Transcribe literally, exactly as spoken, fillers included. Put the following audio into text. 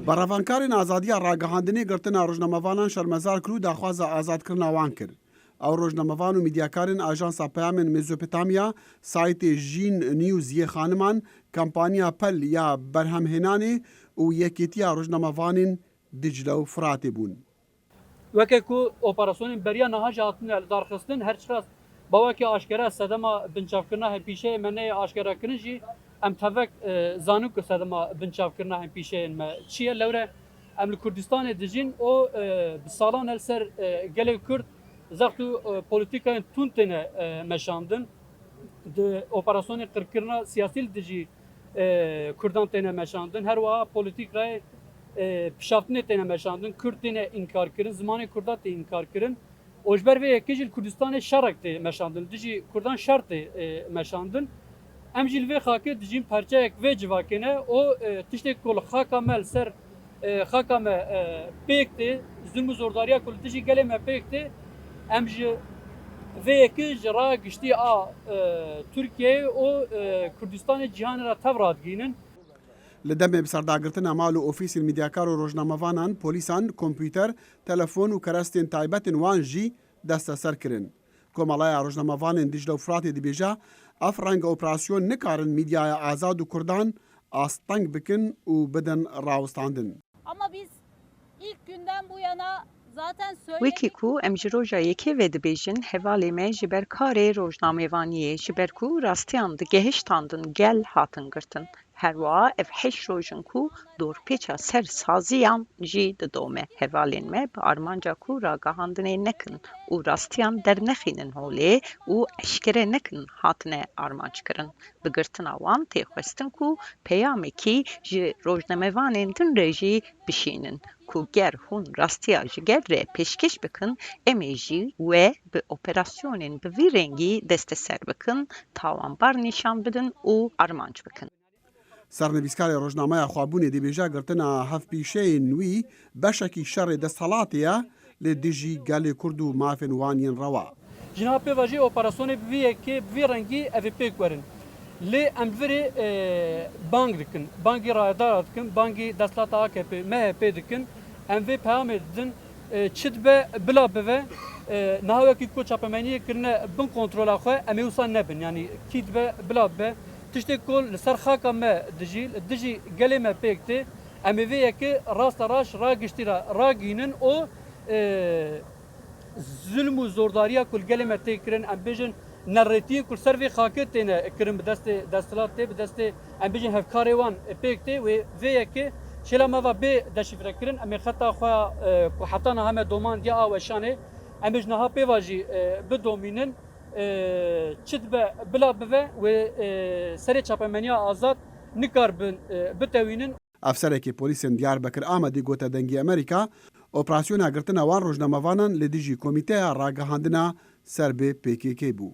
Berevankarên azadiya ragihandinê girtina rojnamevanan şermezar kir û daxwaza azadkirina wan kir. Ew rojnamevan û medyakarên Ajansa Peyamên Mezopotamya, saytê Jin News yê xaniman, kampanya Pel ya berhemhênanê û Yekêtiya Rojnamevanên Dicle û Firatê bûn. Weke ku operasyonên beriya niha jî hatine lidarxistin, her çiqas bawekî aşkere sedema binçavkirina hempîşeyê me neyê aşkerekirin jî, em tevek, e, zanin ku sedema binçavkirina hempîşeyên me çi ye. Lewre em li Kurdistanê dijîn û, e, bi salan e li ser, e, gelê Kurd zext û, e, polîtîkayên tund têne, e, meşandin. Di operasyonên qirkirina siyasî li dijî, e, Kurdan têne meşandin. Her wiha polîtîkayê, e, pişaftinê têne meşandin. Kurd têne înkarkirin, zimanê Kurda tê înkarkirin. Û ji ber vê yekê jî li Kurdistanê şerek tê meşandin. Li dijî Kurdan şer tê, e, meşandin. Em jî li vê xakê dijîn, parçeyek vê civakê ne û, e, tiştê ku li xaka me li ser, e, xaka me, e, pêk tê, zulm û zordariya ku li dijî gelê me pêk tê, em ji vê yekê ji raya giştî a, e, Tirkiyeyê û, e, Kurdistanê cîhanê re tev radigihînin. Li demê bi serdagirtina mal û ofîsên medyakar û rojnamevanan, polîsan, kompûter, telefon û kerestên taybetên wan jî desteser kirin. Komeleya Rojnamevanên Dicle û Firatê dibêje, ev renge operasyon nikarin medyaya azad û Kurdan asteng bikin û bidin rawestandin. Ama biz ilk günden bu yana zaten Wekî söyledik. Ku em ji roja yekê ve dibêjin, hevalê me ji ber karê rojnamevaniyê, ji ber ku rastiyan digehiştandin gel hatin girtin. Her wiha ev heşt roj in ku dorpêça ser saziyan jî didome. Hevalên me bi armanca ku ragihandinê nekin û rastiyan dernexînin holê û eşkere nekin hatine armanc kirin. Bi girtina wan tê xwestin ku peyamekî ji rojnamevanên din re jî bişînin ku ger hûn rastiya ji gel re pêşkêş bikin, em ê jî we bi operasyonên bi vî rengî desteser bikin, tawanbar nîşan bidin û armanc bikin. Sernivîskarê rojnameya Xwebûnê dibêje girtina hevpîşeyên wî beşekî şerê desthilatê ye li dijî gelê Kurd û mafên wan yên rewa. Ji niha pê ve jî operasyonê bi vî yekê, bi vî rengî ev ê pêk werin. Lê em li virê, e, bang dikin, bangî rayedara dikin, bangî desthilata A K P, M H P dikin. Em vê peyamê didin, e, çi dibe bila bibe, e, niha wekî ku çapemeniyê kirine bin kontrola xwe, em ê wisa nebin. Yanî kî dibe bila bibe, tiştê ku li ser xaka me dijî, li dijî gelê me pêk tê, em ê vê yekê rasta raş ragiştî re ragihînin û, e, zulm û zordariya ku li gelê me tê kirin, em bêjin nerêtiyên ku li ser vê xakê têne kirin bi destê desthilatê, bi destê, em bêjin, hevkarê wan pêk tê. Wê vê yekê şêla me va bê deşîfrekirin, em ê xeta xwe, e, ku heta niha me domandiye a weşanê, em ê ji niha pê va jî, e, bidomînin, e, çi dibe bila bibe, wê, e, serê çapemeniya azad nikarbin, e, bitewînin. Efserekî polîsên Diyarbekir Amedî gote Dengê Amerîka, operasyona girtina wan rojnamevanan li dijî Komîteya Ragihandina ser bi P K K bû.